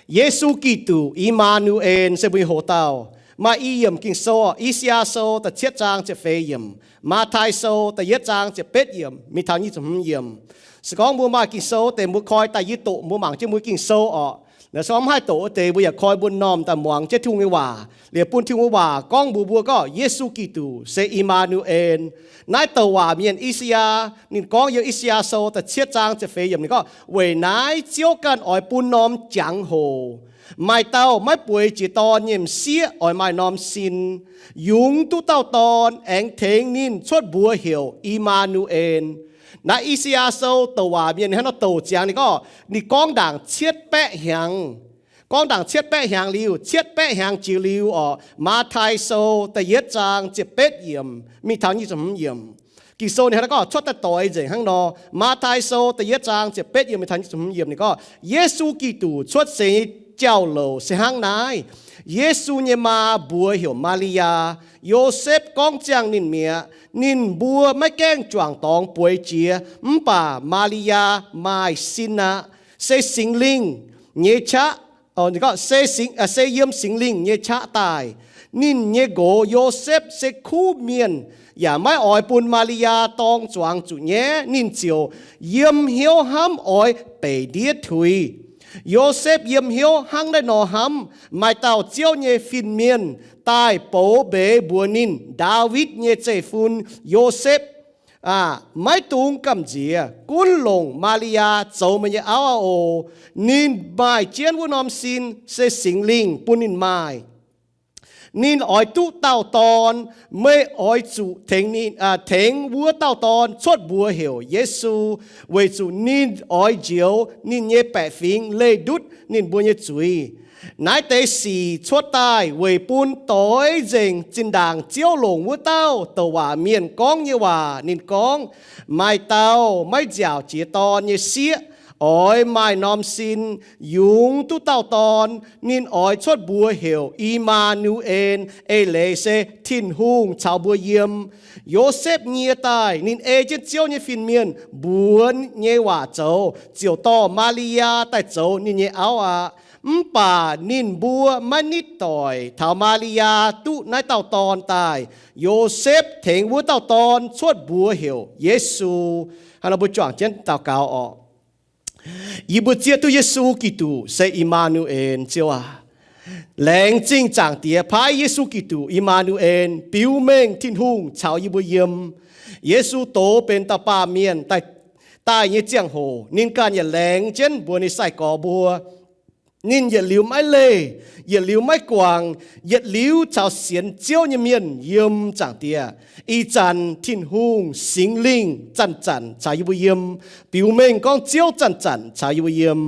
Yesu Giduc, I^maa^nu^en, se mbuo nyei Hoc Dauh. Maaih i yiemc Ging-Sou, I^saa^yaa Sou da'cietv zaang ziepc feix yiemc, Matv^tai Sou da'yietv zaang ziepc betv yiemc mingh taux nyic ziepc hmz yiemc. Se gorngv mbuo maaih Ging-Sou deix, mbuo koi daaih yie doqc mbuo mangc jienv mbuo Ging-Sou orqc. Naaiv se gorngv mv haih doqc wuov deix, mbuo yaac koi mbuo m'normh daaih muangx jienv Tin-Hungh nyei waac, liuz bun Tin-Hungh nyei waac gorngv mbuox mbuo gorngv Yesu Giduc se I^maa^nu^en. Naaiv douc waac mienh I^saa^yaa, ninh gorngv yiem I^saa^yaa Sou da'cietv zaang ziepc feix yiemc, ninh gorngv, Weic naaiv Ziouv ganh oix bun norm jangx-hoc, maaih dauh maiv bueix jiex dorn nyei m'sieqv oix maaih norm sin, yungz duqv dauh dorn, aengx tengx ninh cuotv mbuox heuc I^maa^nu^en. Naaiv I^saa^yaa Sou douc waac mienh ninh hnangv nor douc ziangx, ninh gorngv, ninh gorngv ndaangc cietv baeqv hnyangx. Gorngv ndaangc cietv baeqv hnyangx liuz, cietv baeqv hnyangx jiex liuz orqc, Matv^tai Sou da'yietv zaang ziepc betv yiemc mingh taux nyic ziepc hmz yiemc. Ging-Sou ninh hnangv nor gorngv cuotv daaih doix nzengc hnangv nor. Matv^tai Sou da'yietv zaang ziepc betv yiemc mingh taux nyic ziepc hmz yiemc ninh gorngv, Yesu Giduc cuotv seix nyei jauv-louc se hnangv naaiv. Yesu nyei maa mbuox heuc Maa^li^yaa. Yosepv gorngv ziangh ninh mi'aqv. Ninh mbuo maiv gaengh juangc dorngx bueix jiex, mv baac Maa^li^yaa maaih sin aqv, se Singx Lingh nyei qaqv, se, se yiem Singx Lingh nyei qaqv daaih. Ninh nyei nqox Yosepv se kuv mienh, yaac maiv oix bun Maa^li^yaa dorng zuangx zuqc nyaiv. Ninh ziouc yiem hnyouv hnamv oix beic ndiev tuix. Yosepv yiem hnyouv hnangv naaiv nor hnamv, maaih dauh Ziouv nyei fin-mienh daaih boux mbeix mbuox ninh, Ndaawitv nyei zeiv-fun, Yosepv aah! Maiv dungx gamh nziex. Gunv longc Maa^li^yaa zoux meih nyei auv aqv oc. Ninh maaih jienv wuov norm sin se Singx Lingh bun ninh maaih. Ninh oix duqv dauh dorn. Meih oix zuqc tengx ninh, tengx wuov dauh dorn cuotv mbuox heuc Yesu, weic zuqc ninh oix njoux ninh nyei baeqc fingx leih ndutv ninh mbuo nyei zuiz. Naaiv deix sic cuotv daaih weic bun doix nzengc zinh ndaangc Ziouv longc wuov dauh douc waac mienh gorngv nyei waac. Ninh gorngv, Maaih dauh maiv nziaauc jiex dorn nyei sieqv oix maaih norm sin, yungz duqv dauh dorn. Ninh oix cuotv mbuox heuc I^maa^nu^en, eix leiz se Tin-Hungh caux mbuo yiem. Yosepv nyie daaih, ninh ei jienv Ziouv nyei fin-mienh mbuox nyei waac zoux, ziouc dorh Maa^li^yaa daaih zoux ninh nyei auv aqv. Mv baac ninh mbuo maiv nitv doic taux Maa^li^yaa duqv naaiv dauh dorn daaih. Yosepv tengx wuov dauh dorn cuotv mbuox heuc Yesu. Hnangv nor mbuo juangc jienv daux gaux orqc. Yie mbuo zieqv duqv Yesu Giduc se I^maa^nu^en, Ziouv aac. Laengz zingh Zaangc Diex paaiv Yesu Giduc, I^maa^nu^en, biux mengh Tin-Hungh caux yie mbuo yiem. Yesu doz benx dauh baamh mienh daaih nyei ziangh hoc, ninh ganh yietc laengz jienv mbuox ninh sai-gorx mbuo, ninh yietc liuz maiv leih, yietc liuz maiv guangc, yietc liuz caux sienx Ziouv nyei mienh yiem Zaangc Diex. Ih zanc Tin-Hungh Singx Lingh zanc-zanc caux yie mbuo yiem. Biux mengh gorngv Ziouv zanc-zanc caux yie mbuo yiem,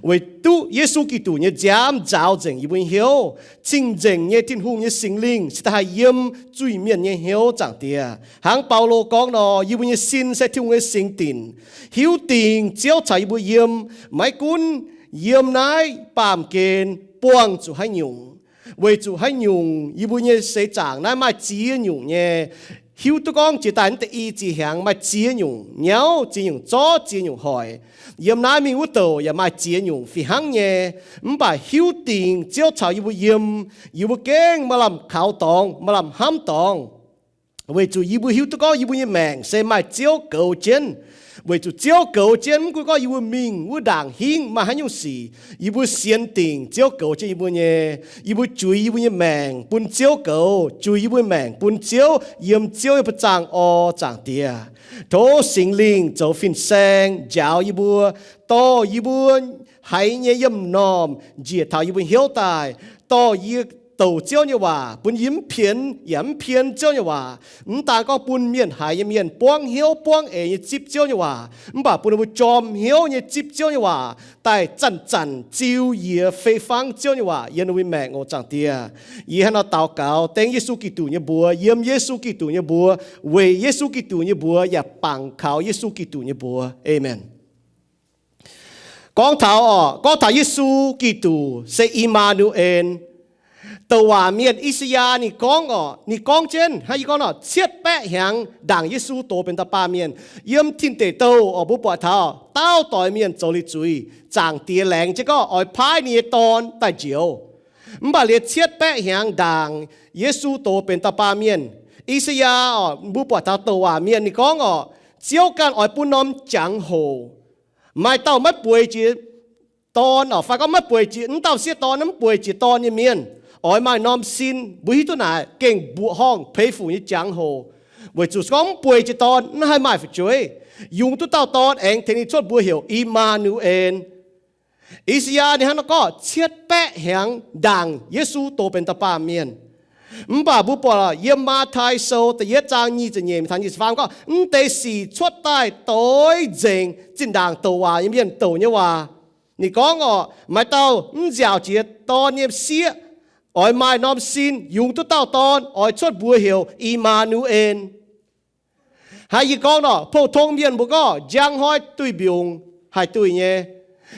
weic duqv Yesu Giduc nyei nziaamv nzaaux nzengc yie mbuo nyei hnyouv. Cing-nzengc nyei Tin-Hungh nyei Singx Lingh se da'haih yiem zuiz-mienh nyei hnyouv, Zaangc Diex. Hnangv Baulo gorngv nor, yie mbuo nyei sin se Tin-Hungh nyei singx dinc. Hiuv dingc Ziouv caux yie mbuo yiem, maiv gunv yiem naaiv baamh gen buangh zuqc haaix nyungc, weic zuqc haaix nyungc yie mbuo nyei seix zaangc naaiv maaih ziex nyungc nyei. Hiuv duqv gorngv jiex daaih naaiv deix i ziex hnyangx maaih ziex nyungc nyauv, ziex nyungc zorv, ziex nyungc hoic. Yiem naaiv mingh wuov douc yaac maaih ziex nyungc fih hnangv nyei. Mv baac hiuv dingc Ziouv caux yie mbuo yiem, yie mbuo gengh maaih lamh kaux dorngx, maaih lamh hnamv dorngx, weic zuqc yie mbuo hiuv duqv gorngv yie mbuo nyei maengc se maaih Ziouv goux jienv. Weic zuqc Ziouv goux jienv, mv gunv gorngv yie mbuo mingh wuov ndaangc hingv maaih haaix nyungc sic, yie mbuo sienx dingc Ziouv goux jienv yie mbuo nyei. Yie mbuo juix yie mbuo nyei maengc bun Ziouv goux, juix yie mbuo maengc bun Ziouv, yiem Ziouv nyei buoz-zaangv orv, Zaangc Diex. Tov Singx Lingh zoux fin-saeng njaaux yie mbuo, dorh yie mbuo haiz nyei yiemh m'normh njiec taux yie mbuo hnyouv daaih, dorh yie douc Ziouv nyei waac bun yie mv pienx yaac mv pien Ziouv nyei waac. Mv daan gorngv bun mienh haiz nyei mienh buangv hnyouv buangv eix nyei zipv Ziouv nyei waac, mv baac bun ninh mbuo jorm hnyouv nyei zipv Ziouv nyei waac daaih zanc-zanc ziux yie fei fangv Ziouv nyei waac yiem ninh mbuo maengc oc, Zaangc Diex. Yie hnangv nor daux gaux dengv Yesu Giduc nyei mbuox, yiem Yesu Giduc nyei mbuox, weic Yesu Giduc nyei mbuox yaac bangc kaux Yesu Giduc nyei mbuox. Aamen. Gorngv taux orqc, gorngv taux Yesu Giduc se I^maa^nu^en. Douc waac mienh I^saa^yaa ninh gorngv orqc, ninh gorngv jienv hnangv yie gorngv nor, cietv baeqv hnyangx ndaangc Yesu doz benx dauh baamh mienh, yiem Tin Deic Douh orqc, mbuo buatc taux daauv doix mienh zoux liuz zuiz, Zaangc Diex laengz jienv gorngv oix paaiv ninh nyei Dorn daaih njoux. Mv baac liuz cietv baeqv hnyangx ndaangc Yesu doz benx dauh baamh mienh, I^saa^yaa orqc, mbuo buatc taux douc waac mienh ninh gorngv orqc, Ziouv ganh oix bun norm jangx-hoc maaih dauh maiv bueix jiex Dorn orqc, fai gorngv maiv bueix jiex, mv dauh sieqv dorn mv bueix jiex Dorn nyei mienh, oix maaih norm sin. Mbuo hiuv duqv naaic gengh mbuoqc horngh peix fuc nyei jangx-hoc, weic zuqc se gorngv mv bueix jiex Dorn, mv haih maaih fu'jueiv. Yungz duqv dauh Dorn aengx tengx ninh cuotv mbuox heuc I^maa^nu^en. I^saa^yaa ninh hnangv nor gorngv cietv baeqv hnyangx ndaangc Yesu doz benx dauh baamh mienh. Mv baac mbuo buatc yiem Matv^tai Sou da'yietv zaang nyic ziepc nyeic taux nyic ziepc faam gorngv, mv deix sic cuotv daaih doix nzengc zinh ndaangc douc waac nyei mienh douc nyei waac. Ninh gorngv orqc, maaih dauh mv nziaauc jiex Dorn nyei sieqv oix maaih norm sin, yungz duqv dauh Dorn oix cuotv mbuox heuc I^maa^nu^en. Hnangv yie gorngv nor, pou-tong mienh mbuo gorngv njang hnoi duih mbiungc haih duih nyei.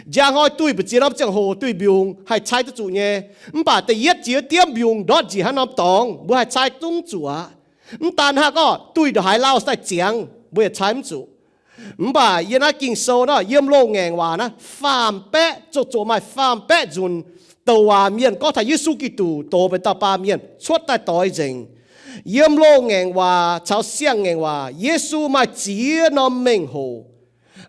Njang hnoi duih mbu'ziex norm ziangh hoc duih mbiungc haih cai duqv zuqc nyei. Mv baac da'yietv jiex diemv mbiungc ndortv njiec hnangv norm dorngx, mbuo haih cai duqv zuqc aqv. Mv daan hnangv, gorngv duih ndongc haaix lauh daaih ziangx, mbuo yaac cai mv zuqc. Mv baac yiem naaiv Ging-Sou nor, yiem loz-ngaengc waac naaiv faam baeqv, zoqc zoqc maaih faam baeqv nzunc douc waac mienh gorngv taux Yesu Giduc doz benx dauh baamh mienh cuotv daaih doix nzengc. Yiem loz-ngaengc waac caux siang-ngaengc waac, Yesu maaih ziex norm mengh hoc.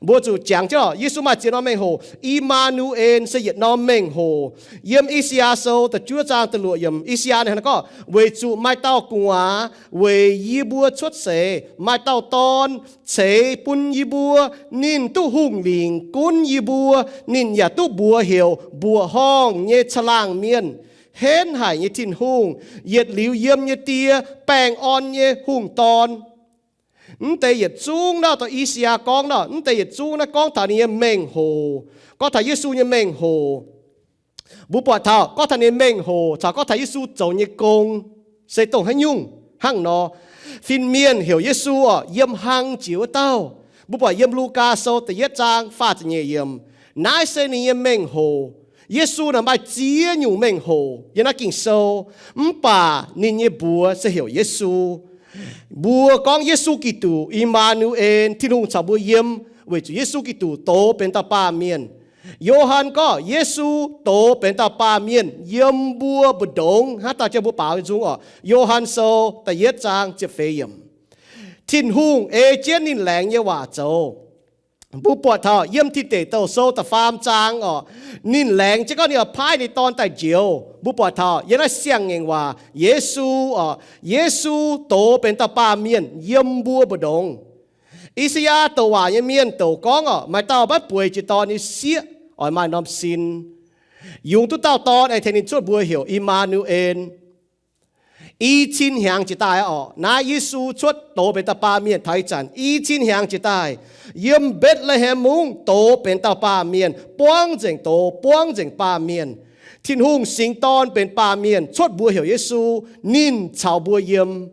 Mbuo zuqc jangx jienv, Yesu maaih ziex norm mengh hoc. I^maa^nu^en se yietc norm mengh hoc. Yiem I^saa^yaa Sou da'juov zaang da'luoqc yiemc, I^saa^yaa ninh hnangv naaiv gorngv, Weic zuqc maaih dauh gu'nguaaz weic yie mbuo cuotv seix, maaih dauh Dorn ceix bun yie mbuo. Ninh duqv hungh lingc gunv yie mbuo. Ninh yaac duqv mbuox heuc Mbuoqc Horngh nyei Caangh Laangh Mienh, Henv Haic nyei Tin-Hungh, Yietc Liuz Yiem nyei Die, Baengh Orn nyei Hungh Dorn. Mv deix yietc zungv naaiv, dauh I^saa^yaa gorngv nor, mv deix yietc zungv naaiv gorngv taux ninh nyei mengh hoc, gorngv taux Yesu nyei mengh hoc. Mbuo buatc taux gorngv taux ninh mengh hoc caux gorngv taux Yesu zoux nyei gong se dongh haaix nyungc hnangv nor. Fin-mienh heuc Yesu orqc, yiem hlang jiex wuov dauh. Mbuo buatc yiem Lugaa Sou da'yietv zaang faah ziepc nyeic yiemc, naaiv se ninh nyei mengh hoc. Yesu naaic maaih ziex nyungc mengh hoc yiem naaiv Ging-Sou, mv baac ninh nyei mbuox se heuc Yesu. Mbuo gorngv Yesu Giduc, I^maa^nu^en, Tin-Hungh caux mbuo yiem, weic zuqc Yesu Giduc doz benx dauh baamh mienh. Yo^han gorngv Yesu doz benx dauh baamh mienh yiem mbuo mbu'ndongx, hnangv dauh jien mbuo baaux nzung orqc, Yo^han Sou da'yietv zaang ziepc feix yiemc. Tin-Hungh ei jienv ninh laengz nyei waac zoux. Mbuo buatc taux yiem Tin Deic Douh Sou da'faam zaang orqc, ninh laengz jienv gorngv ninh oix paaiv ninh Dorn daaih njoux. Mbuo buatc taux yiem naaiv siang-ngaengc waac, Yesu orqc, Yesu doz benx dauh baamh mienh yiem mbuo mbu'ndongx. I^saa^yaa douc waac nyei mienh douc gorngv orqc, maaih dauh maiv bueix jiex Dorn nyei sieqv oix maaih norm sin. Yungz duqv dauh Dorn aengx tengx ninh cuotv mbuox heuc I^maa^nu^en. I cin hnyangx jiex daaih orqc, naaiv Yesu cuotv doz benx dauh baamh mienh taux ih zanc i cin hnyangx jiex daaih, yiem Mbetc^le^hem Mungv doz benx dauh baamh mienh, buangv nzengc doz, buangv nzengc baamh mienh. Tin-Hungh singx Dorn benx baamh mienh cuotv mbuox heuc Yesu, ninh caux mbuo yiem.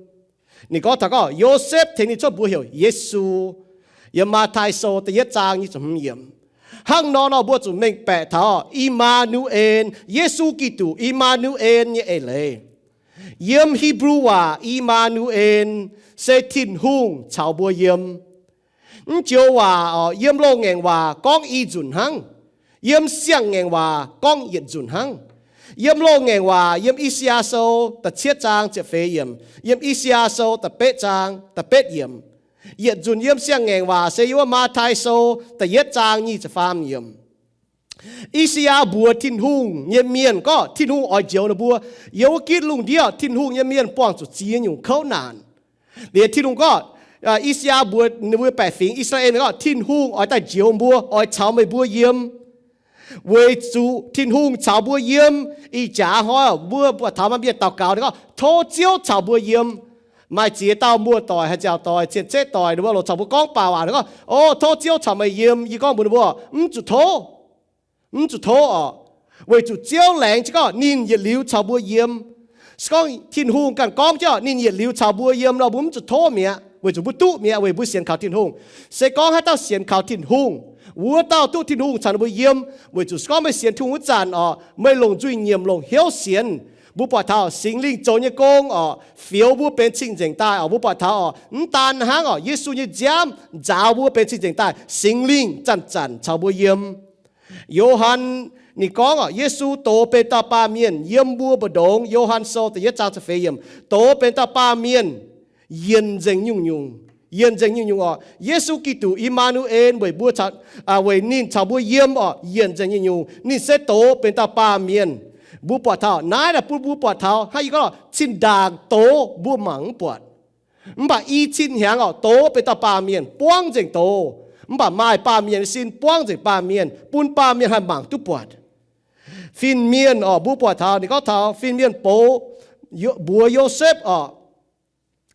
Ninh gorngv taux gorngv Yosepv tengx ninh cuotv mbuox heuc Yesu. Yiem Matv^tai Sou da'yietv zaang nyic ziepc hmz yiemc. Hnangv nor nor mbuo zuqc mengh baeqc taux I^maa^nu^en, Yesu Giduc, I^maa^nu^en nyei eix leiz. Yiem Hipv^lu waac I^maa^nu^en se Tin-Hungh caux mbuo yiem. Mv joux waac orqc, yiem loz-ngaengc waac gorngv i nzunc hnangv. Yiem siang-ngaengc waac gorngv yietc nzunc hnangv. Yiem loz-ngaengc waac, yiem I^saa^yaa Sou da'cietv zaang ziepc feix yiemc, yiem I^saa^yaa Sou da'betv zaang da'betv yiemc. Yietc nzunc yiem siang-ngaengc waac se yiem wuov Matv^tai Sou da'yietv zaang nyic ziepc faam yiemc. I^saa^yaa mbuox Tin-Hungh nyei mienh gorngv Tin-Hungh oix njoux ninh mbuo. Yiem wuov gitv lungh ndiev Tin-Hungh nyei mienh buangh zuqc ziex nyungc kouv naanc. Liuz Tin-Hungh gorngv, I^saa^yaa mbuox ninh mbuo baeqc fingx I^saa^laa^en gorngv, Tin-Hungh oix daaih njoux mbuo, oix caux meih mbuo yiem. Weic zuqc Tin-Hungh caux mbuo yiem, ih jaax hnoi mbuo buatc taux maaih mienh daux gaux ninh gorngv, Tov Ziouv caux mbuo yiem. Maaih ziex dauh muoz-doic haaix nziaauc doic, cien-ceqv doic, ninh mbuo longc caux mbuo gorngv baac waac, ninh gorngv, O, tov Ziouv caux meih yiem. Yie gorngv mbuox ninh mbuo, Mv zuqc tov. Mv zuqc tov orqc. Weic zuqc Ziouv laengz jienv gorngv ninh yietc liuz caux mbuo yiem. Se gorngv Tin-Hungh ganh gorngv jienv ninh yietc liuz caux mbuo yiem nor, mbuo mv zuqc tov mi'aqv, weic zuqc mbuo duqv mi'aqv, weic mbuo sienx kaux Tin-Hungh. Se gorngv haaix dauh sienx kaux Tin-Hungh, wuov dauh duqv Tin-Hungh caux ninh mbuo yiem. Weic zuqc se gorngv meih sienx Tin-Hungh wuov zanc orqc, meih longc nzuih nyiemc, longc hnyouv sienx, Mbuo buatc taux Singx Lingh zoux nyei gong orqc, fioux mbuo benx cing-nzengc daaih orqc. Mbuo buatc taux orqc, mv daan hnangv orqc, Yesu nyei nziaamv nzaaux mbuo benx cing-nzengc daaih, Singx Lingh zanc-zanc caux mbuo yiem. Yo^han ninh gorngv orqc, Yesu doz benx dauh baamh mienh yiem mbuo mbu'ndongx. Yo^han Sou da'yietv zaang ziepc feix yiemc, doz benx dauh baamh mienh yienc nzengc nyungc-nyungc. Yienc nzengc nyungc-nyungc orqc, Yesu Giduc, I^maa^nu^en, weic mbuo, weic ninh caux mbuo yiem orqc, yienc nzengc nyungc-nyungc. Ninh se doz benx dauh baamh mienh. Mbuo buatc taux naaiv daaih bun mbuo buatc taux hnangv yie gorngv, cin-ndaangc doz mbuo mangc mv buatc. Mv baac i cin hnyangx orqc, doz benx dauh baamh mienh buangv nzengc doz. Mv baac maaih baamh mienh nyei sin buangv nzengc baamh mienh, bun baamh mienh haih mangc duqv buatc. Fin-mienh orqc, mbuo buatc taux ninh gorngv taux fin-mienh box, mbuox Yosepv orqc,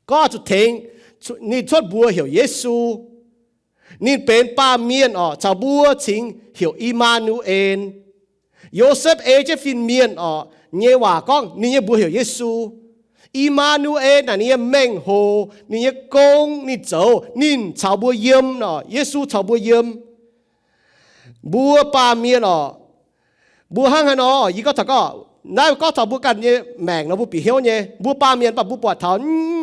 gorngv zuqc tengx ninh cuotv mbuox heuc Yesu. Ninh benx baamh mienh orqc, caux mbuo cingx heuc I^maa^nu^en. Yosepv ei jienv fin-mienh orqc nyei waac gorngv ninh nyei mbuox heuc Yesu. I^maa^nu^en naaic ninh nyei mengh hoc, ninh nyei gong, ninh zoux, ninh caux mbuo yiem orqc, Yesu caux mbuo yiem. Mbuo baamh mienh orqc, mbuo hnangv haaix nor, yie gorngv taux gorngv, naaiv gorngv taux mbuo ganh nyei maengc nor mbuo bieqc hnyouv nyei. Mbuo baamh mienh mv baac mbuo buatc taux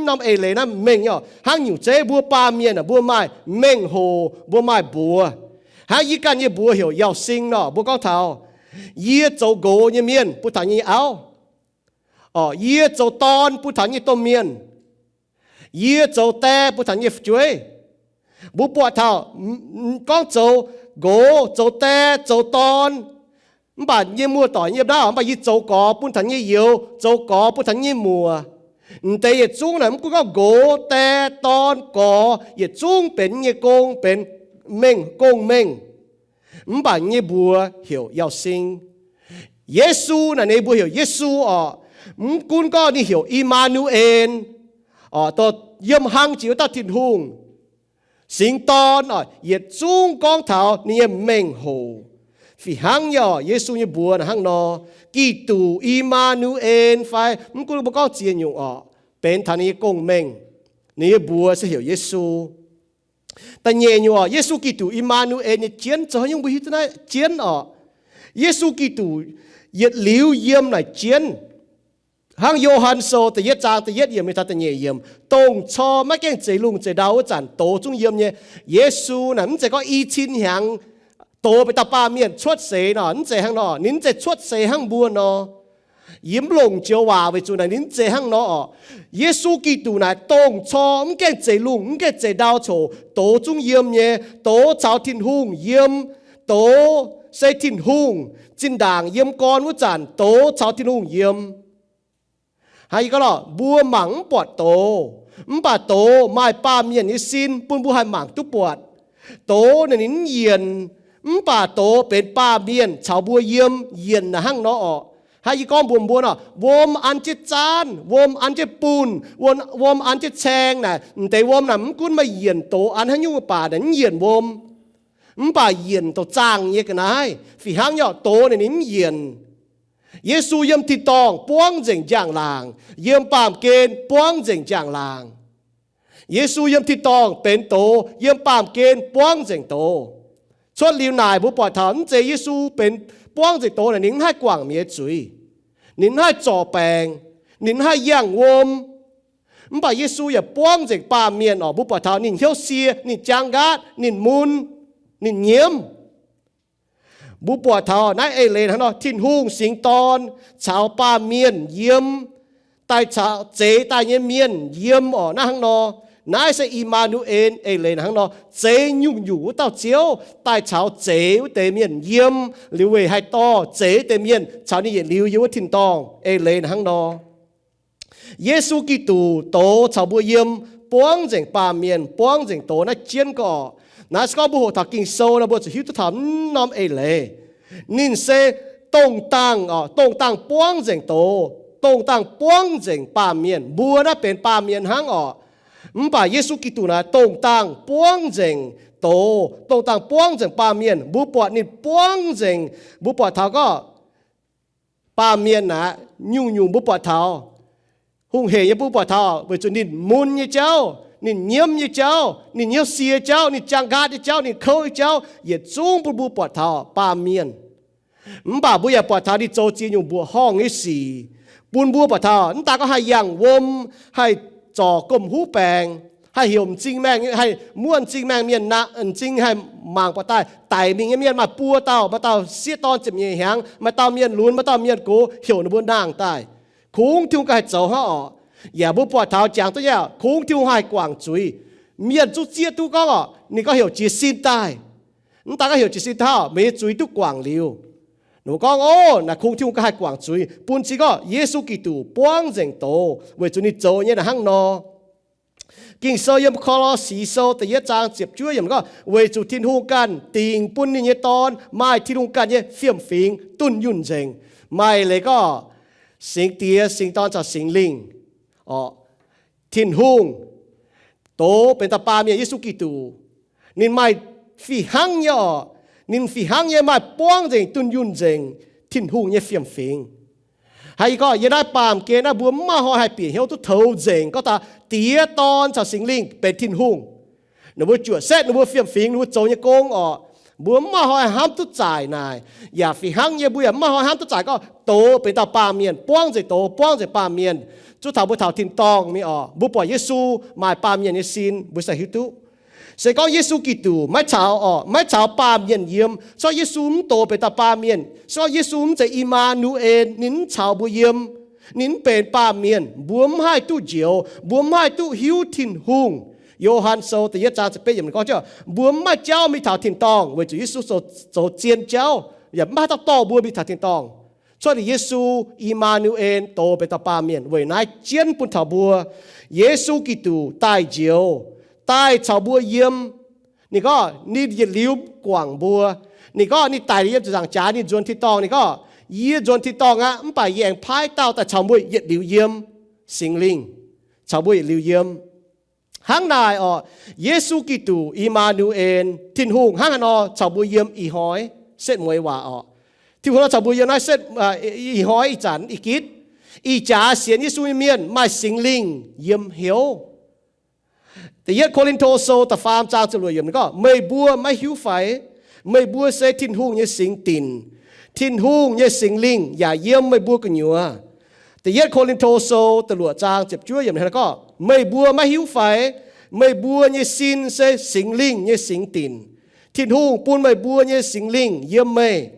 norm eix leiz naaiv mengh nyei orqc, hnangv nyungc zeiv mbuo baamh mienh aah, mbuo maaih mengh hoc, mbuo maaih mbuox. Hnangv yie ganh nyei mbuox heuc Yauh Sing nor, mbuo gorngv taux, yie zoux nqox nyei mienh bun taux nyei auv orqc, yie zoux dorn bun taux nyei domh mienh, yie zoux die bun taux nyei fu'jueiv. Mbuo buatc taux gorngv zoux nqox, zoux die, zoux dorn, mv baac nyei muoz-doic yiem naaiv, mv baac yie zoux gorx bun taux nyei youz, zoux gorx bun taux nyei muoc. M'deix yietc zungv naaic mv gunv gorngv nqox, die, dorn, gorx, yietc zungv benx nyei gong, benx mengh, gong-mengh. Mv baac nyei mbuox heuc Yauh Sing. Yesu naaic ninh mbuox heuc Yesu orqc, mv gunv gorngv ninh heuc I^maa^nu^en orqc, yiem hlang jiex wuov dauh Tin-Hungh, singx dorn orqc, yietc zungv gorngv taux ninh nyei mengh hoc. Fih hnangv nyei orqc, Yesu nyei mbuox naaic hnangv nor, Giduc, I^maa^nu^en fai mv gunv mbuo gorngv ziex nyungc orqc, benx taux ninh nyei gong-mengh. Ninh nyei mbuox se heuc Yesu. Da'nyeic nyungc orqc, Yesu Giduc, I^maa^nu^en nyei jienv zoux haaix nyungc mbuo hiuv duqv naaiv jienv orqc. Yesu Giduc yietc liuz yiem naaic jienv. Hnangv Yo^han Sou da'yietv zaang da'yietv yiemc mingh taux da'nyeic yiemc, dongh corc maiv gaengh zeix lungh zeix ndau wuov zanc doz zungv yiem nyei. Yesu naaic mv zeiz gorngv i cin hnyangx doz benx dauh baamh mienh cuotv seix nor, mv zeiz hnangv nor. Ninh mv zeiz cuotv seix hnangv mbuo nor. Yie mv longc joux waac weic zuqc naaic ninh mv zeiz hnangv nor orqc. Yesu Giduc naaic dongh corc mv gaengh zeix lungh mv gaengh zeix ndau coc doz zungv yiem nyei. Doz caux Tin-Hungh yiem. Doz se Tin-Hungh zinh ndaangc yiem gorn wuov zanc doz caux Tin-Hungh yiem. Hnangv yie gorngv lorqc, mbuo mangc mv buatc doz, mv baac doz maaih baamh mienh nyei sin bun mbuo haih mangc duqv buatc. Doz naaic ninh mv yienc, mv baac doz benx baamh mienh caux mbuo yiem. Yienc naaic hnangv nor orqc. Hnangv yie gorngv mbuox mbuo nor, wuom an jienv zaanv, wuom an jienv bunh, wuom an jienv caeng naaic, m'deix wuom naaic mv gunv meih yienc doz an haaix nyungc baac naaic mv yienc wuom. Mv baac yienc douz zaangh nyei ga'naaiv. Fih hnangv nyei orqc, doz naaic ninh mv yienc. Yesu yiem tin-dorngh buangv nzengc njang-laangc, yiem baamh gen buangv nzengc njang-laangc. Yesu yiem tin-dorngh benx doz, yiem baamh gen buangv nzengc doz. Cuotv liuz naaic mbuo buatc taux mv zeiz Yesu benx buangv nzengc doz naaic ninh mv haih guangc mienh nyei zuiz, ninh mv haih zorc baengc, ninh mv haih yangh wuom. Mv baac Yesu yaac buangv nzengc baamh mienh orqc. Mbuo buatc taux ninh hnyouv sie, ninh jaang nqaatv, ninh mun, ninh nyiemv. Mbuo buatc taux naaiv eix leiz hnangv nor, Tin-Hungh singx dorn caux baamh mienh yiem, daaih caux zeix daaih nyei mienh yiem orqc. Naaiv hnangv nor, naaiv se I^maa^nu^en eix leiz hnangv nor, zeix nyungc-nyungc wuov dauh Ziouv daaih caux zeix wuov deix mienh yiem, liuz weic haih dorh zeix deix mienh caux ninh yietc liuz yiem wuov tin-dorngh. Eix leiz hnangv nor. Yesu Giduc doz caux mbuo yiem, buangv nzengc baamh mienh, buangv nzengc doz naaiv jienv gorqv. Naaiv se gorngv mbuo hoqc taux Ging-Sou nor, mbuo ziouc hiuv duqv taux mv norm eix leiz. Ninh se dongh dangh, dongh dangh buangv nzengc doz, dongh dangh buangv nzengc baamh mienh. Mbuo naaiv benx baamh mienh hnangv orqc. Mv baac Yesu Giduc naaiv dongh dangh buangv nzengc doz, dongh dangh buangv nzengc baamh mienh. Mbuo buatc ninh buangv nzengc, mbuo buatc taux gorqv baamh mienh aqv, nyungc-nyungc mbuo buatc taux. Hungh heic nyei mbuo buatc taux weic zuqc ninh mun nyei jauv, ninh nyiemv nyei jauv, ninh hnyouv sie jauv, ninh jaang nqaatv nyei jauv, ninh kouv nyei jauv, yietc zungv bun mbuo buatc taux baamh mienh. Mv baac mbuo yaac buatc taux ninh zoux ziex nyungc mbuoqc horngh nyei sic, bun mbuo buatc taux mv daaih gorngv haih yangh wuom, haih zorc gomh huv baengc, haih heuc m'zing maengh, haih muoqv m'zing maengh mienh, m'zing haih mangc buatc daaih daic mingh nyei mienh maaih buo dauh, maaih dauh sieqv dorn ziepc nyeic hnyangx, maaih dauh mienh lunx, maaih dauh mienh gox, heuc ninh mbuo nangh daaih. Kungx Tin-Hungh ganh haih zoux hnangv orqc. Yaac mbuo buatc taux jangx duqv nyei, kungx Tin-Hungh haih guangc zuiz. Mienh zungv zieqv duqv gorngv orqc, ninh gorngv heuc jiez sin daaih. Mv daaih gorngv heuc jiez sin daaih, meih nyei zuiz duqv guangc liuz. Ninh mbuo gorngv, Ov, naaic kungx Tin-Hungh ganh haih guangc zuiz. Bun cing gorngv Yesu Giduc buangv nzengc doz weic zuqc ninh zoux nyei naaic hnangv nor. Ging-Sou yiem Ko^lo^si Sou da'yietv zaang ziepc juov yiemc gorngv, weic zuqc Tin-Hungh ganh dingc bun ninh nyei Dorn maaih Tin-Hungh ganh nyei fiem-fingx dunh yunh nzengc. Maaih leiz gorngv Singx Diex, Singx Dorn caux Singx Lingh. Orqc, Tin-Hungh doz benx dauh baamh mienh, Yesu Giduc. Ninh maaih fih hnangv nyei orqc. Ninh fih hnangv nyei maaih buangv nzengc, dunh yunh nzengc Tin-Hungh nyei fiem-fingx. Haiz gorngv yiem naaiv baamh gen naaiv mbuo mv maaih hnoi haih bieqc hnyouv duqv toux nzengc gorngv taux Diex, Dorn caux Singx Lingh benx Tin-Hungh. Ninh mbuo juoqc setv ninh mbuo fiem-fingx, ninh mbuo zoux nyei gong orqc, mbuo mv maaih hnoi hnamv duqv zaaic naaic. Yaac fih hnangv nyei mbuo yaac mv maaih hnoi hnamv duqv zaaic gorngv doz benx dauh baamh mienh, buangv nzengc doz, buangv nzengc baamh mienh. Zuov taux mbuo taux tin-dorngh mingh orqc, mbuo buatc Yesu maaih baamh mienh nyei sin, mbuo se hiuv duqv. Se gorngv Yesu Giduc maiv caux orqc, maiv caux baamh mienh yiem, se gorngv Yesu mv doz benx dauh baamh mienh, se gorngv Yesu mv zeiz I^maa^nu^en, ninh mv caux mbuo yiem, ninh mv benx baamh mienh, mbuo mv haih duqv njoux, mbuo mv haih duqv hiuv Tin-Hungh. Yo^han Sou da'yietv zaang ziepc betv yiemc gorngv, mbuo mv maaih jauv mingh taux tin-dorngh weic zuqc Yesu zoux zien jauv, yaac mv maaih haaix dauh dorh mbuo mingh taux tin-dorngh. Cuotv liuz Yesu, I^maa^nu^en, doz benx dauh baamh mienh, weic naaiv jienv bun taux mbuo Yesu Giduc daaih njoux, daaih caux mbuo yiem. Ninh gorngv ninh yietc liuz guangc mbuo. Ninh gorngv ninh daic liuz yiem ziepc nzaangc jaax, ninh nzuonx tin-dorngh. Ninh gorngv, yie nzuonx tin-dorngh aqv, mv baac yie aengx paaiv dauh daaih caux mbuo yietc liuz yiem, Singx Lingh, caux mbuo yietc liuz yiem. Hnangv naaic orqc, Yesu Giduc, I^maa^nu^en, Tin-Hungh hnangv haaix nor caux mbuo yiem ih hnoi, setv mueiz waac orqc. Tin-Hungh nor caux mbuo yiem naaiv setv, ih hnoi, ih zanc, ih gitv. Ih jaax sienx Yesu nyei mienh maaih Singx Lingh yiem hnyouv. Da'yietv Ko^lin^to Sou da'faam zaang ziepc luoqc yiemc gorngv, meih mbuo maiv hiuv fai? Meih mbuo se Tin-Hungh nyei singx dinc. Tin-Hungh nyei Singx Lingh yaac yiem meih mbuo gu'nyuoz. Da'yietv Ko^lin^to Sou da'luoqc zaang ziepc juov yiemc gorngv, meih mbuo maiv hiuv fai? Meih mbuo nyei sin se Singx Lingh nyei singx dinc. Tin-Hungh bun meih mbuo nyei Singx Lingh yiem meih.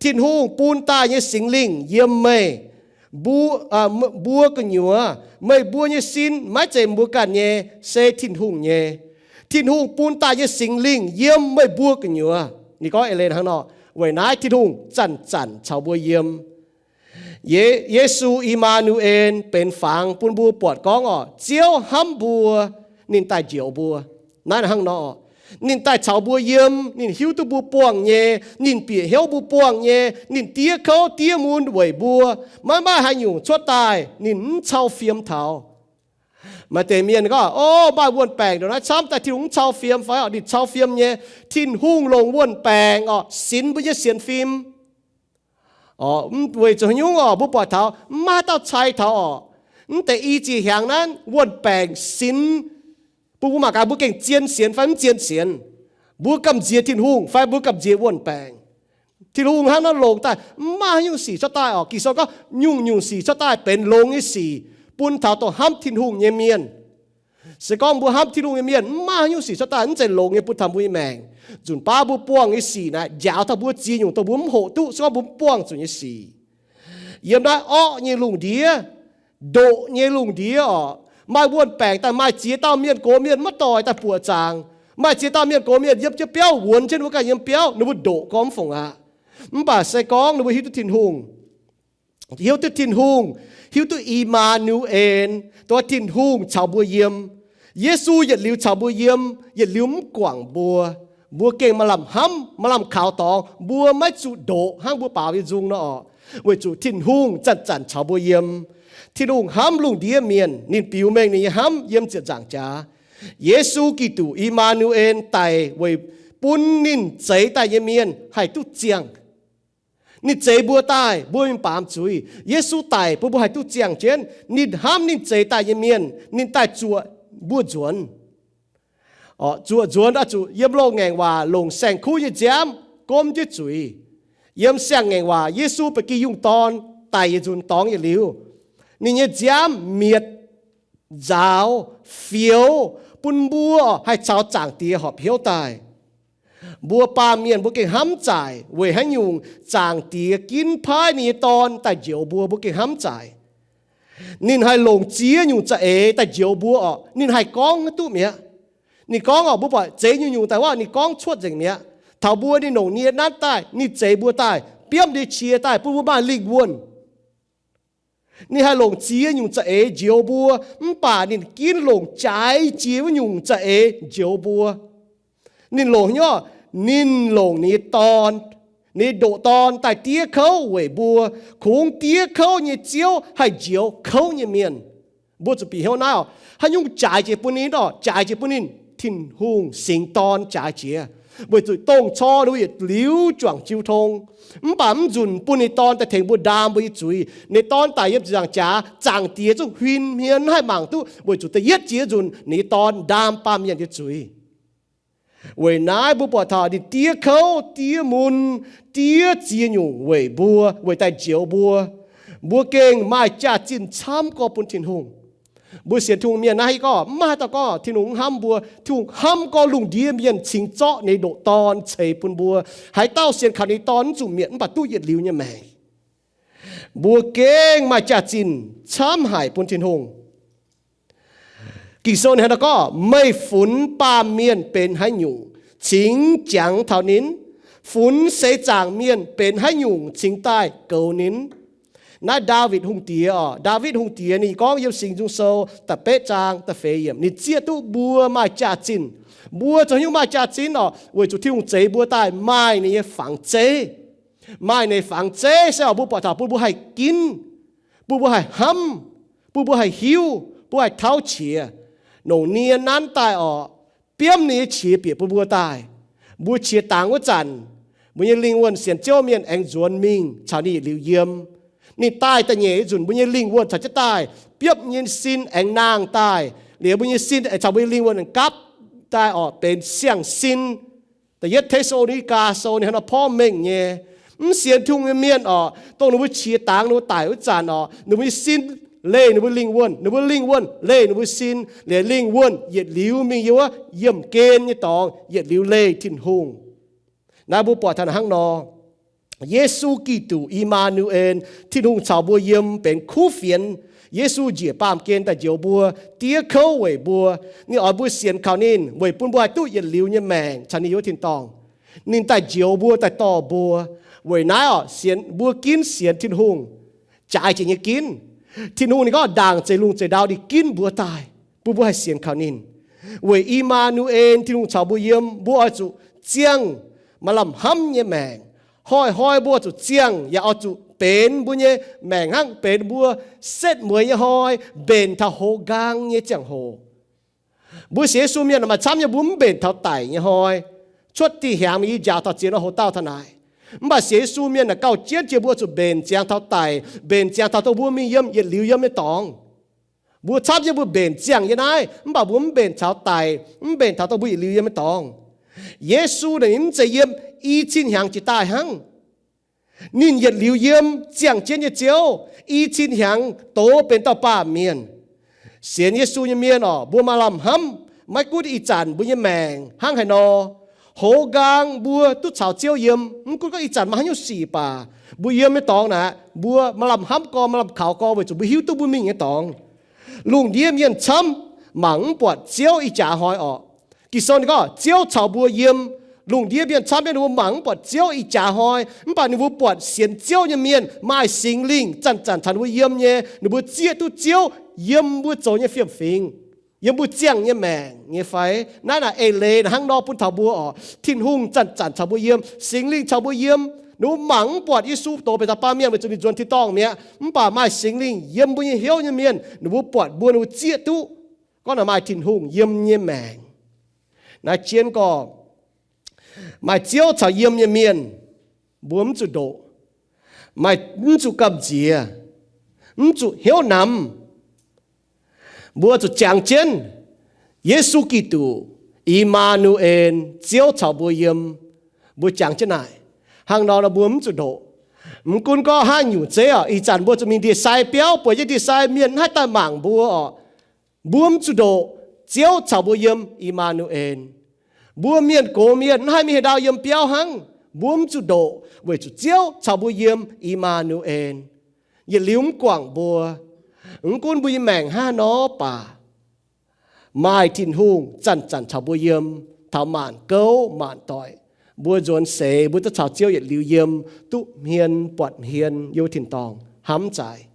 Tin-Hungh bun daaih nyei Singx Lingh yiem meih. Mbuo, mbuo gu'nyuoz, meih mbuo nyei sin maiv zeiz mbuo ganh nyei, se Tin-Hungh nyei. Tin-Hungh bun daaih nyei Singx Lingh yiem meih mbuo gu'nyuoz. Ninh gorngv eix leiz hnangv nor, weic naaiv Tin-Hungh zanc-zanc caux mbuo yiem. Ye, Yesu, I^maa^nu^en, benx fangx bun mbuo buatc gorngv orqc, Ziouv hnamv mbuo, ninh daaih njoux mbuo. Naaiv hnangv nor, ninh daaih caux mbuo yiem, ninh hiuv duqv mbuo buangh nyei, ninh bieqc hnyouv mbuo buangh nyei, ninh diev kouv diev mun weic mbuo. Maiv maaih haaix nyungc cuotv daaih ninh mv cau fiem taux. Maaih deix mienh gorngv, O, maaih wuon-baengc ndongc naaiv camv daaih Tin-Hungh mv cau fiem fai? Orqc, ninh cau fiem nyei. Tin-Hungh longc wuon-baengc orqc sinx mbuo nyei sienx fim. Orqc, weic zuqc haaix nyungc orqc, mbuo buatc taux mv maaih haaix dauh cai taux orqc. Mv deix i ziex hnyangx naaiv wuon-baengc sinx, bun mbuo mangc gaax mbuo gengh zien sienx fai mv zien sienx. Mbuo gamh nziex Tin-Hungh fai mbuo gamh nziex wuon-baengc. Tin-Hungh hnangv naaiv longc daaih mv maaih haaix nyungc sic cuotv daaih orqc. Ging-Sou gorngv nyungc-nyungc sic cuotv daaih benx longx nyei sic bun taux dongh hnamv Tin-Hungh nyei mienh. Se gorngv mbuo hnamv Tin-Hungh nyei mienh, mv maaih haaix nyungc sic cuotv daaih mv zeiz longx nyei bun taux mbuo nyei maengc. Nzunc baav mbuo buangh nyei sic naaic njaaux taux mbuo ziex nyungc dongh mbuo mv hoqc duqv, se gorngv mbuo mv buangh zuqc nyei sic. Yiem naaiv orqv nyei lungh ndiev, ndoqc nyei lungh ndiev orqc, maaih wuon-baengc daaih, maaih ziex dauh mienh gox mienh maiv doic daaih buoqc zaangc. Maaih ziex dauh mienh gox mienh yiem jienv biauv, wuonx jienv ninh mbuo ganh yiem biauv, ninh mbuo ndoqc gorngv mv fongc aqv. Mv baac se gorngv ninh mbuo hiuv duqv Tin-Hungh, hiuv duqv Tin-Hungh, hiuv duqv I^maa^nu^en, dongh Tin-Hungh caux mbuo yiem. Yesu yietc liuz caux mbuo yiem, yietc liuz mv guangc mbuo. Mbuo gengh maaih lamh hnamv, maaih lamh kaux dorngx, mbuo maiv zuqc ndoqc hnangv mbuo baaux nyei nzung nor orqc, weic zuqc Tin-Hungh zanc-zanc caux mbuo yiem. Tin-Hungh hnamv lungh ndiev mienh, ninh biux mengh ninh nyei hnamv yiem ziepc nzaangc jaax. Yesu Giduc, I^maa^nu^en, daic weic bun ninh zeix daaih nyei mienh haih duqv ziangh. Ninh zeix mbuo daaih, mbuo mingh baamz zuiz. Yesu daic bun mbuo haih duqv ziangh jienv. Ninh hnamv ninh zeix daaih nyei mienh, ninh daaih zuoqc mbuo nzuonx. Zuoqc nzuonx oix zuqc yiem loz-ngaengc waac longc saeng-kuv nyei nziaamv gomv jienv zuiz. Yiem siang-ngaengc waac Yesu ba'gi yungh dorn daic yietc nzunc dorngx yietc liuz, Ninh nyei nziaamv mietc, nzaaux, fioux, bun mbuo haih caux Zaangc Diex horpc hnyouv daaih. Mbuo baamh mienh mbuo gengh hnamv zaaic weic haaix nyungc Zaangc Diex ginv paaiv ninh nyei Dorn daaih njoux mbuo, mbuo gengh hnamv zaaic. Ninh haih longc ziex nyungc za'eix daaih njoux mbuo orqc, ninh haih gorngv duqv mi'aqv. Ninh gorngv orqc, mbuo buatc zeix nyungc-nyungc daaih wuov, ninh gorngv cuotv nzengc mi'aqv. Taux mbuo ninh longc nie nanv daaih, ninh zeix mbuo daaih, biomv ninh nyei qiex daaih, bun mbuo maaih lingh wuonh. Ninh haih longc ziex nyungc za'eix njoux mbuo, mv baac ninh ginv longc jaaix jiex wuov nyungc za'eix njoux mbuo. Ninh longc hnyouv, ninh longc ninh nyei Dorn, ninh nyei ndoqc Dorn daaih diev kouv weic mbuo, kungx diev kouv nyei Ziouv haih njoux kouv nyei mienh. Mbuo zuqc bieqc hnyouv naaiv orqc, haaix nyungc jaaix jiex bun ninh orqc, jaaix jiex bun ninh, Tin-Hungh singx Dorn jaaix jiex, weic zuqc dongh cor ninh mbuo yietc liuz juangc jiu tong. Mv baac mv nzunc bun ninh Dorn daaih tengx mbuo ndaam mbuo nyei zuiz. Ninh Dorn daic yiem ziepc nzaangc jaax, Zaangc Diex zungv huin hmien mv haih mangc duqv, weic zuqc da'yietv jiex nzunc ninh nyei Dorn ndaam baamh mienh nyei zuiz. Weic naaiv mbuo buatc taux ninh diev kouv, diev mun, diev ziex nyungc weic mbuo, weic daaih njoux mbuo. Mbuo gengh maaih jaax-zinh camv gorx bun Tin-Hungh. Mbuo sienx Tin-Hungh mienh naaiv, gorngv mv maaih haaix dauh gorngv Tin-Hungh mv hnamv mbuo. Tin-Hungh hnamv gorx lungh ndiev mienh cingx zorqv ninh nyei ndoqc Dorn ceix bun mbuo. Haaix dauh sienx kaux ninh nyei Dorn mv zuqc mietc mv baac duqv yietc liuz nyei maengc. Mbuo gengh maaih jaax-zinh camv haic bun Tin-Hungh. Ging-Sou ninh hnangv naaiv gorngv, meih funx baamh mienh benx haaix nyungc cingx jangx taux ninh? Funx seix zaangc mienh benx haaix nyungc cingx daaih goux ninh? Naaiv Ndaawitv Hungh Diex orqc, Ndaawitv Hungh Diex ninh gorngv yiem Singx Nzung Sou da'betv zaang da'feix yiemc, ninh zieqv duqv mbuo maaih jaax-zinh. Mbuo zoux haaix nyungc maaih jaax-zinh orqc? Weic zuqc Tin-Hungh zeix mbuo daaih maaih ninh nyei fangx zeiv. Maaih ninh fangx zeiv se orqc, mbuo buatc taux bun mbuo haih ginv, bun mbuo haih hnamv, bun mbuo haih hiuv, bun haih tauv qiex. Longc nie nanv daaih orqc, biomv ninh nyei qiex bieqc bun mbuo daaih. Mbuo qiex dangx wuov zanc, mbuo nyei lingh wuonh sienx Ziouv mienh aengx nzuonx mingh caux ninh yietc liuz yiem. Ninh daaih da'nyeic nzunc mbuo nyei lingh wuonh caux jienv daaih, biopv nyei sin aengx nangh daaih, liuz mbuo nyei sin aengx caux mbuo nyei lingh wuonh aengx gapv daaih orqc, benx siang-sin. Da'yietv Te^saa^lo^ni^gaa Sou ninh hnangv nor porv mengh nyei. Mv sienx Tin-Hungh nyei mienh orqc, dongh ninh mbuo qiex dangx ninh mbuo daic wuov zanc orqc, ninh mbuo nyei sin leih ninh mbuo lingh wuonh, ninh mbuo lingh wuonh leih ninh mbuo sin, liuz lingh wuonh yietc liuz mingh yiem wuov yiemh gen nyei dorngx, yietc liuz leih Tin-Hungh. Naaiv mbuo buatc taux hnangv nor, Yesu Giduc, I^maa^nu^en, Tin-Hungh caux mbuo yiem, benx kuv fienx. Yesu njiec baamh gen daaih njoux mbuo, diev kouv weic mbuo. Ninh oix mbuo sienx kaux ninh weic bun mbuo haih duqv yietc liuz nyei maengc caux ninh yiem wuov tin-dorngh. Ninh daaih njoux mbuo, daaih dorh mbuo. Weic naaiv orqc, sienx, mbuo ginv sienx Tin-Hungh, jaaix jiex nyei ginv. Tin-Hungh ninh gorngv ndaangc zeix lungh zeix ndau ninh ginv mbuo daaih, bun mbuo haih sienx kaux ninh. Weic I^maa^nu^en, Tin-Hungh caux mbuo yiem, mbuo oix zuqc ziangh maaih lamh hnamv nyei maengc. Hnoi-hnoi mbuo oix zuqc ziangh yaac oix zuqc benx mbuo nyei maengc hnangv benx mbuo setv mueiz nyei hnoi, mbenc taux hoz nqaang nyei ziangh hoc. Mbuo sienx Yesu mienh maaih camv nyei mbuo mv mbenc taux daic nyei hnoi. Cuotv dih hiaangx mingh yie njaaux taux ziex norm hoc-dauh taux naaic. Mv baac sienx Yesu mienh naaic gauh jienv jiex mbuo zuqc mbenc ziangx taux daic, mbenc ziangx taux dongh mbuo mingh yiem yietc liuz yiem nyei dorngx. Mbuo camv nyei mbuo mbenc ziangh yiem naaiv, mv baac mbuo mv mbenc taux daic, mv mbenc taux dongh mbuo yietc liuz yiem nyei dorngx. Yesu naaic ninh mv zeiz yiem i cin hnyangx jiex daaih hnangv. Ninh yietc liuz yiem, ziangh jienv nyei Ziouv, i cin hnyangx doz benx dauh baamh mienh. Sienx Yesu nyei mienh orqc, mbuo maaih lamh hnamv, maiv gunv ih zanc mbuo nyei maengc hnangv haaix nor, hoz nqaang mbuo duqv caux Ziouv yiem. Mv gunv gorngv ih zanc maaih haaix nyungc sic baac, mbuo yiem nyei dorngx naaic, mbuo maaih lamh hnamv gorx, maaih lamh kaux gorx, weic zuqc mbuo hiuv duqv mbuo mingh nyei dorngx. Lungh ndiev mienh camv mangc mv buatc Ziouv ih jaax hnoi orqc. Ging-Sou ninh gorngv Ziouv caux mbuo yiem. Lungh ndiev mienh camv nyei ninh mbuo mangc mv buatc Ziouv ih jaax hnoi, mv baac ninh mbuo buatc sienx Ziouv nyei mienh maaih Singx Lingh zanc-zanc caux ninh mbuo yiem nyei, ninh mbuo zieqv duqv Ziouv yiem mbuo zoux nyei fiem-fingx, yiem mbuo ziangh nyei maengc nyei fai? Naaiv naaic eix leiz naaic hnangv nor bun taux mbuo orqc. Tin-Hungh zanc-zanc caux mbuo yiem, Singx Lingh caux mbuo yiem. Ninh mbuo mangc mv buatc Yesu doz benx dauh baamh mienh weic zuqc ninh nzuonx tin-dorngh mi'aqv, mv baac maaih Singx Lingh yiem mbuo nyei hnyouv nyei mienh, ninh mbuo buatc mbuo, ninh mbuo zieqv duqv gorngv naaic maaih Tin-Hungh yiem nyei maengc. Naaiv jienv gorngv maaih Ziouv caux yiem nyei mienh, mbuo mv zuqc ndoqc, maaih, mv zuqc gamh nziex, mv zuqc hnyouv namx. Mbuo zuqc jangx jienv Yesu Giduc, I^maa^nu^en, Ziouv caux mbuo yiem. Mbuo jangx jienv naaic, hnangv nor mbuo mv zuqc ndoqc. Mv gunv gorngv haaix nyungc zeiv oc, ih zanc mbuo zuqc mingh ndie-sai biauv, buatc jienv ndie-sai mienh mv haih daaih mangc mbuo oc, mbuo mv zuqc ndoqc. Ziouv caux mbuo yiem, Ii^maa^nu^en. Mbuo mienh gox mienh mv haih mingh haaix ndau yiem biauv hnangv, mbuo mv zuqc ndoqc weic zuqc Ziouv caux mbuo yiem, Ii^maa^nu^en. Yietc liuz mv guangc mbuo. Mv gunv mbuo nyei maengc hnangv haaix nor baac, maaih Tin-Hungh zanc-zanc caux mbuo yiem. Taux maanc gouv maanc doic, mbuo nzuonx seix mbuo duqv caux Ziouv yietc liuz yiem, duqv hmien buatc hmien yiem wuov tin-dorngh hnamv zaic.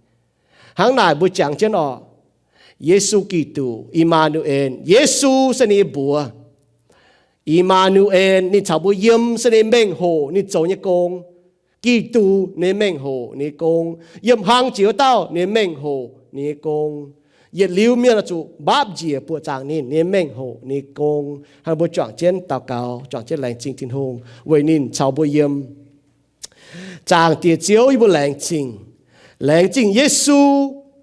Hnangv naaic mbuo jangx jienv oc, Yesu Giduc, Ii^maa^nu^en, Yesu se ninh nyei mbuox. Ii^maa^nu^en, ninh caux mbuo yiem, se ninh mengh hoc ninh zoux nyei gong. Giduc, ninh mengh hoc ninh nyei gong. Yiem hlang jiex wuov dauh, ninh mengh hoc ninh nyei gong. Yietc liuz mienh oix zuqc mbaapv njiec buoqc zaangc ninh, ninh mengh hoc ninh nyei gong. Hnangv mbuo juangc jienv daux gaux, juangc jienv laengz zingh Tin-Hungh weic ninh caux mbuo yiem. Zaangc Diex Ziouv, yie mbuo laengz zingh, laengz zingh Yesu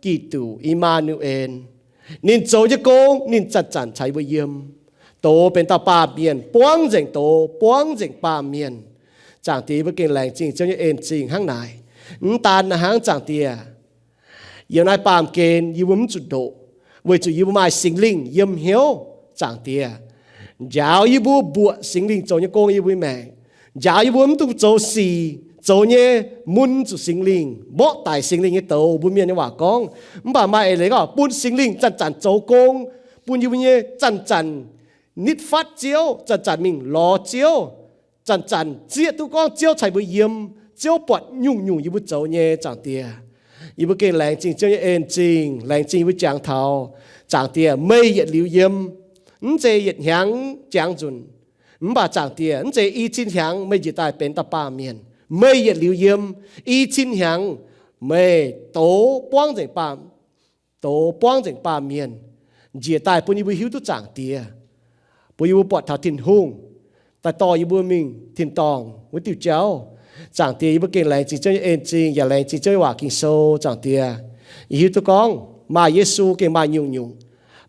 Giduc, Ii^maa^nu^en. Ninh zoux nyei gong, ninh zanc-zanc caux yie mbuo yiem. Doz benx dauh baamh mienh, buangv nzengc doz, buangv nzengc baamh mienh. Zaangc Diex, yie mbuo gengh laengz zingh Ziouv nyei en zingh hnangv naaic. Mv daan naaiv hnangv, Zaangc Diex, yiem naaiv baamh gen yie mbuo mv zuqc ndoqc, weic zuqc yie mbuo maaih Singx Lingh yiem hnyouv. Zaangc Diex, njaaux yie mbuo mbuoqc Singx Lingh zoux nyei gong yiem yie mbuo maengc. Njaaux yie mbuo mv dungx zoux sic, zoux nyei mun zuqc Singx Lingh, mborqv daic Singx Lingh nyei douz, mbuo mienh nyei waac gorngv. Mv baac maaih eix leiz gorngv bun Singx Lingh zanc-zanc zoux gong, bun yie mbuo nyei zanc-zanc nitv fatv Ziouv, zanc-zanc mingh lorz Ziouv, zanc-zanc zieqv duqv gorngv Ziouv caux yie mbuo yiem, Ziouv buatc nyungc-nyungc yie mbuo zoux nyei. Zaangc Diex, yie mbuo gengh laengz zingh Ziouv nyei en zingh, laengz zingh yie mbuo jangx taux. Zaangc Diex, meih yietc liuz yiem, mv zeiz yietc hnyangx jangx nzunc. Mv baac Zaangc Diex, mv zeiz i cin hnyangx meih njiec daaih benx dauh baamh mienh. Meih yietc liuz yiem, i cin hnyangx meih doz buangv nzengc baamh, doz buangv nzengc baamh mienh njiec daaih bun yie mbuo hiuv duqv Zaangc Diex, bun yie mbuo buatc taux Tin-Hungh daaih dorh yie mbuo mingh tin-dorngh wuov diuh jauv. Zaangc Diex, yie mbuo gengh laengz zingh Ziouv nyei en zingh, yaac laengz zingh Ziouv nyei waac Ging-Sou. Zaangc Diex, yie hiuv duqv gorngv maaih Yesu gengh maaih nyungc-nyungc.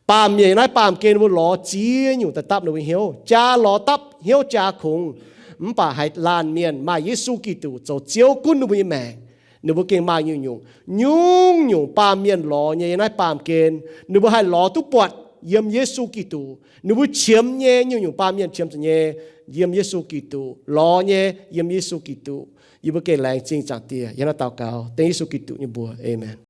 Baamh mienh yiem naaiv baamh gen ninh mbuo lorz ziex nyungc daaih dapv ninh mbuo hnyouv, jaa lorz dapv hnyouv jaa kungx. Mv baac haiz laanh mienh maaih Yesu Giduc zoux Ziouv gunv ninh mbuo nyei maengc, ninh mbuo gengh maaih nyungc-nyungc. Nyungc-nyungc baamh mienh lorz nyei yiem naaiv baamh gen, ninh mbuo haih lorz duqv buatc yiem Yesu Giduc. Ninh mbuo qiemx nyei, nyungc-nyungc baamh mienh qiemx zuqc nyei, yiem Yesu Giduc. Lorz nyei, yiem Yesu Giduc. Yie mbuo gengh laengz zingh Zaangc Diex. Yie hnangv naaiv daux gaux dengv Yesu Giduc nyei mbuox. Aamen.